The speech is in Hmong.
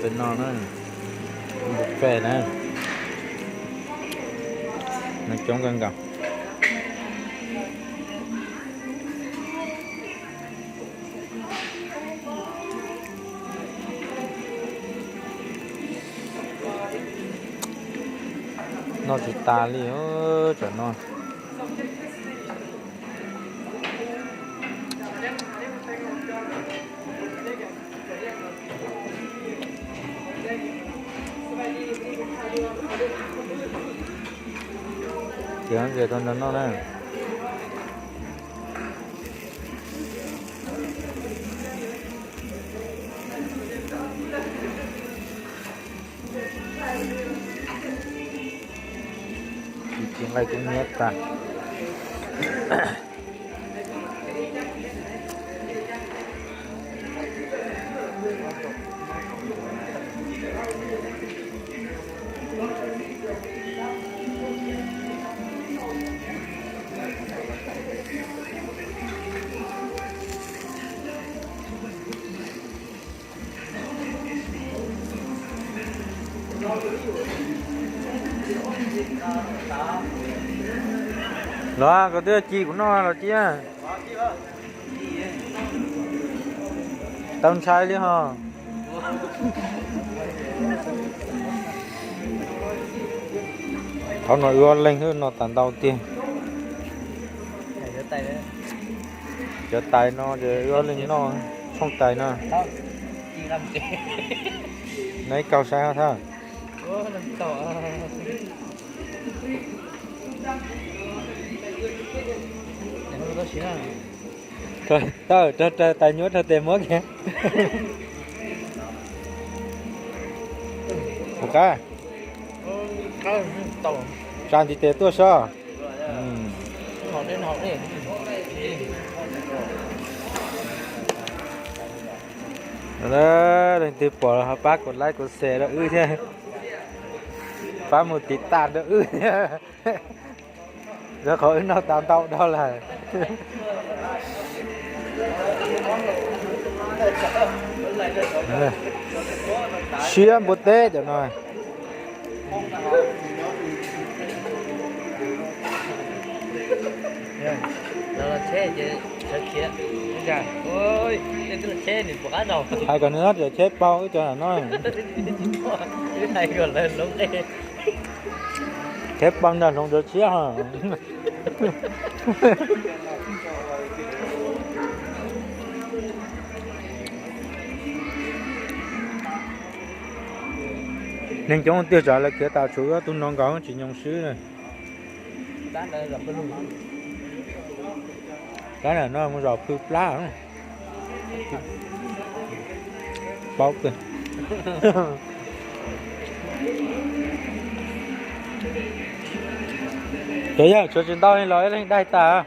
Pem no na, buffet na, nws coob kawg nkaus. Noj tsis tas li, tsam no. Ces tau nrog noj na. Tsis nqaij kub hnyiab tag. Los koj twb ci kuv noj los cia. Tau ntshai li ho. Thaum no wb ob leeg xwb no tas ntau tiag. Cov tais no ces wb ob leeg noj tshooj tais no. Noj ib kaug saib thawj. Thawj, thawj, tais nyuaj rau tes muab kiag. Ua qab. Tsa ntiv tes tuaj sob. Leej twg pom ho pab kuv like kuv share rau wb thiab. Pab mus tiv tas rau wb thiab. Rau qhov wb noj tas ntau dhau lawm. Siab npua teb cov no. Hais kom nws txhob txawm cheb paug wb cov no. Cheb paug nrog hloov cov tshiab ho. Neeg coob tiag tsam lawv khiav tas tshuav wb ob tug no nkaus tsis nyoo swb. Kab ntawm no mus zaum plhws plab. Paub kawg. Cov yawg tshuav tsis ntau li los ib leeg daig tas.